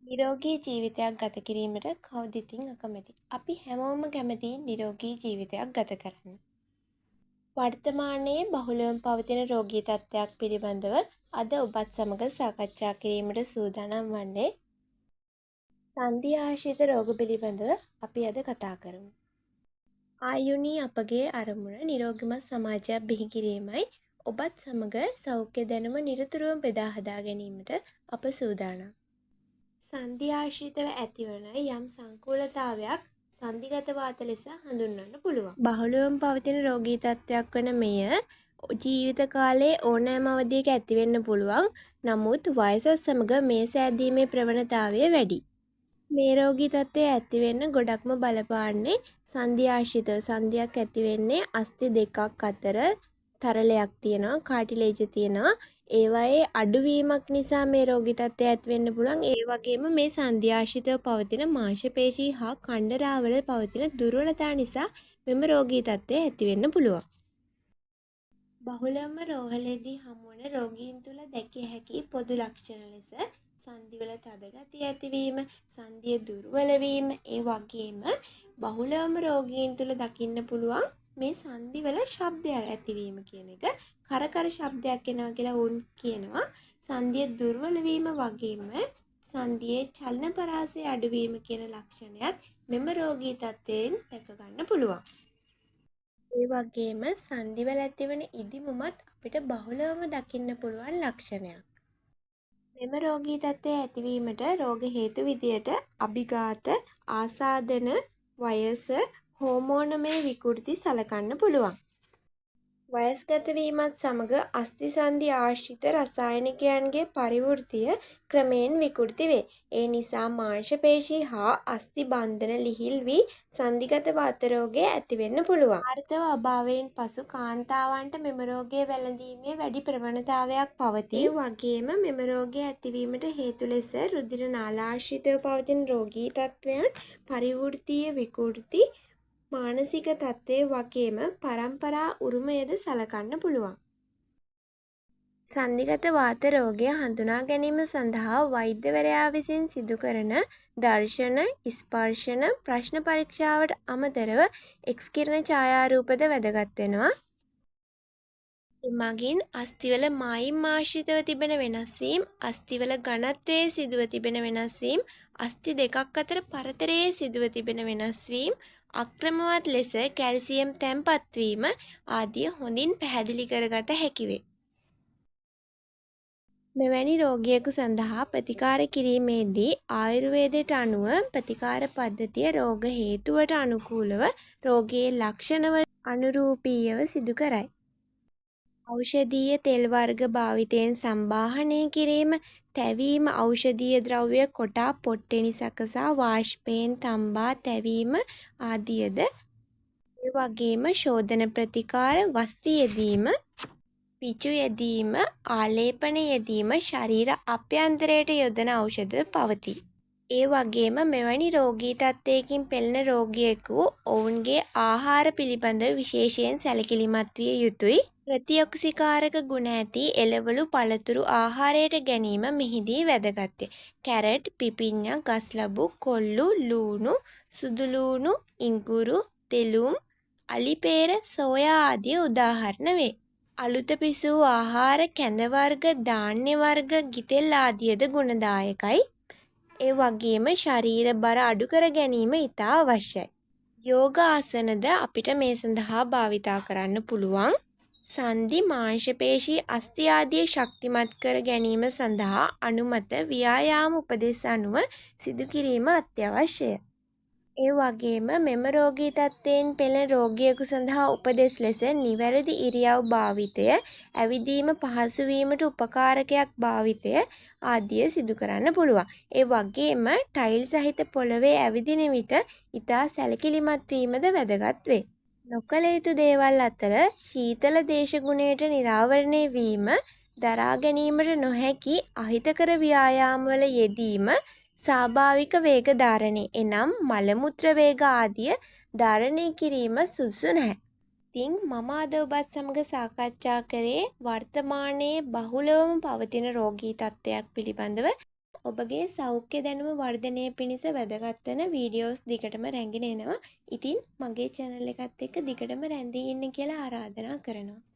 නිරෝගී ජීවිතයක් ගත කිරීමට කවුද ඉතින් අකමැති? අපි හැමෝම කැමතියි නිරෝගී ජීවිතයක් ගත කරන්න. වර්තමානයේ බහුලවම පවතින රෝගී තත්ත්වයක් පිළිබඳව අද ඔබත් සමග සාකච්ඡා කිරීමට සූදානම් වන්නේ සන්ධි ආශ්‍රිත රෝග පිළිබඳව අපි අද කතා කරමු. ආයුනී අපගේ අරමුණ නිරෝගිමත් සමාජයක් බිහි කිරීමයි. ඔබත් සමග සෞඛ්‍ය දැනුම නිරතුරුවම බෙදා හදා ගැනීමට අප සූදානම්. සන්ධි ආශ්‍රිතව ඇතිවන යම් සංකූලතාවයක් සන්ධිගත වාත ලෙස හඳුන්වන්න පුළුවන්. බහුලවම පවතින රෝගී තත්ත්වයක් වන මෙය ජීවිත කාලයේ ඕනෑම අවධියක ඇතිවෙන්න පුළුවන්. නමුත් වයසත් සමග මේ සෑදීමේ ප්‍රවණතාවය වැඩි. මේ රෝගී තත්ත්වය ඇතිවෙන්න ගොඩක්ම බලපාන්නේ සන්ධි ආශ්‍රිතව. සන්ධියක් ඇතිවෙන්නේ අස්ථි දෙකක් අතර තරලයක් තියෙනවා, කාටිලේජ් තියෙනවා. ඒවායේ අඩුවීමක් නිසා මේ රෝගී තත්ත්වය ඇති වෙන්න පුළුවන්. ඒ වගේම මේ සන්ධි ආශ්‍රිතව පවතින මාංශ පේශී හා කණ්ඩරාවල පවතින දුර්වලතා නිසා මෙම රෝගී තත්ත්වය ඇති වෙන්න පුළුවන්. බහුලවම රෝහලේදී හමුවන රෝගීන් තුළ දැකිය හැකි පොදු ලක්ෂණ ලෙස සන්ධිවල තද ගතිය ඇතිවීම, සන්ධිය දුර්වල වීම, ඒ වගේම බහුලවම රෝගීන් තුළ දකින්න පුළුවන් මේ සන්ධිවල ශබ්දයක් ඇතිවීම කියන එක, කරකර ශබ්දයක් එනවා කියලා ඔවුන් කියනවා. සන්ධිය දුර්වල වීම වගේම සන්ධියේ චලන පරාසය අඩුවීම කියන ලක්ෂණයත් මෙම රෝගී තත්ත්වයෙන් දැක ගන්න පුළුවන්. ඒ වගේම සන්ධිවල ඇතිවන ඉදිමුමත් අපිට බහුලවම දකින්න පුළුවන් ලක්ෂණයක්. මෙම රෝගී තත්ත්වය ඇතිවීමට රෝග හේතු විදියට අභිඝාත, ආසාදන, වයස, හෝමෝනමය විකෘති සලකන්න පුළුවන්. වයස්ගත වීමත් සමග අස්ථි සන්ධි ආශ්‍රිත රසායනිකයන්ගේ පරිවෘත්තිය ක්‍රමයෙන් විකෘති වේ. ඒ නිසා මාංශ පේශී හා අස්ථි බන්ධන ලිහිල් වී සන්ධිගත වාත රෝගය ඇතිවෙන්න පුළුවන්. ආර්තව අභාවයෙන් පසු කාන්තාවන්ට මෙම රෝගය වැළඳීමේ වැඩි ප්‍රවණතාවයක් පවතී. ඒ වගේම මෙම රෝගය ඇතිවීමට හේතු ලෙස රුධිර නාලාශ්‍රිතව පවතින රෝගී තත්ත්වයන්, පරිවෘත්තීය විකෘති, මානසික තත්ත්වය වගේම පරම්පරා උරුමයද සලකන්න පුළුවන්. සන්ධිගත වාත රෝගය හඳුනා ගැනීම සඳහා වෛද්‍යවරයා විසින් සිදු කරන දර්ශන, ස්පර්ශන, ප්‍රශ්න පරීක්ෂාවට අමතරව එක්ස් කිරණ ඡායාරූපද වැදගත් වෙනවා. එමගින් අස්ථිවල මායිම් ආශ්‍රිතව තිබෙන වෙනස් වීම්, අස්ථිවල ඝනත්වයේ සිදුව තිබෙන වෙනස් වීම්, අස්ථි දෙකක් අතර පරතරයේ සිදුව තිබෙන වෙනස් වීම්, අක්‍රමවත් ලෙස කැල්සියම් තැන්පත් වීම ආදිය හොඳින් පැහැදිලි කරගත හැකි වේ. මෙවැනි රෝගියෙකු සඳහා ප්‍රතිකාර කිරීමේදී ආයුර්වේදයට අනුව ප්‍රතිකාර පද්ධතිය රෝග හේතුවට අනුකූලව රෝගයේ ලක්ෂණවලට අනුරූපීයව සිදු කරයි. ඖෂධීය තෙල් වර්ග භාවිතයෙන් සම්බාහනය කිරීම, තැවීම, ඖෂධීය ද්‍රව්‍ය කොටා පොට්ටෙනි සකසා වාෂ්පයෙන් තම්බා තැවීම ආදියද, ඒ වගේම ශෝධන ප්‍රතිකාර, වස්ති යෙදීම, පිචු යෙදීම, ආලේපන යෙදීම ශරීර අභ්‍යන්තරයට යොදන ඖෂධ පවතී. ඒ වගේම මෙවැනි රෝගී තත්ත්වයකින් පෙළෙන රෝගියෙකු ඔවුන්ගේ ආහාර පිළිබඳව විශේෂයෙන් සැලකිලිමත් විය යුතුයි. ප්‍රතිඔක්සිකාරක ගුණ ඇති එළවලු පළතුරු ආහාරයට ගැනීම මෙහිදී වැදගත්ය. කැරට්, පිපිඤ්ඤා, ගස්ලබු, කොල්ලු, ලූණු, සුදු ලූණු, ඉඟුරු, දෙලුම්, අලිපේර, සෝයා ආදිය උදාහරණ වේ. අලුත පිසූ ආහාර, කැඳ වර්ග, ධාන්‍ය වර්ග, ගිතෙල් ආදියද ගුණදායකයි. ඒ වගේම ශරීර බර අඩු කර ගැනීම ඉතා අවශ්‍යයි. යෝග ආසනද අපිට මේ සඳහා භාවිතා කරන්න පුළුවන්. සන්ධි, මාංශ පේශී, අස්ථි ආදිය ශක්තිමත් කර ගැනීම සඳහා අනුමත ව්‍යායාම උපදෙස් අනුව සිදු කිරීම අත්‍යවශ්‍යය. ඒ වගේම මෙම රෝගී තත්ත්වයෙන් පෙළෙන රෝගියෙකු සඳහා උපදෙස් ලෙස නිවැරදි ඉරියව් භාවිතය, ඇවිදීම පහසු වීමට උපකාරකයක් භාවිතය ආදිය සිදු කරන්න පුළුවන්. ඒ වගේම ටයිල් සහිත පොළවේ ඇවිදින විට ඉතා සැලකිලිමත් වීමද වැදගත් වේ. නොකළ යුතු දේවල් අතර ශීතල දේශගුණයට නිරාවරණය වීම, දරා ගැනීමට නොහැකි අහිතකර ව්‍යායාමවල යෙදීම, ස්වාභාවික වේග ධාරණය එනම් මල මුත්‍ර වේග ආදිය ධාරණය කිරීම සුදුසු නැහැ. ඉතින් මම අද ඔබත් සමග සාකච්ඡා කරේ වර්තමානයේ බහුලවම පවතින රෝගී තත්ත්වයක් පිළිබඳව. ඔබගේ සෞඛ්‍ය දැනුම වර්ධනය පිණිස වැදගත් වෙන වීඩියෝස් දිගටම රැගෙන එනවා. ඉතින් මගේ චැනල් එකත් එක්ක දිගටම රැඳී ඉන්න කියලා ආරාධනා කරනවා.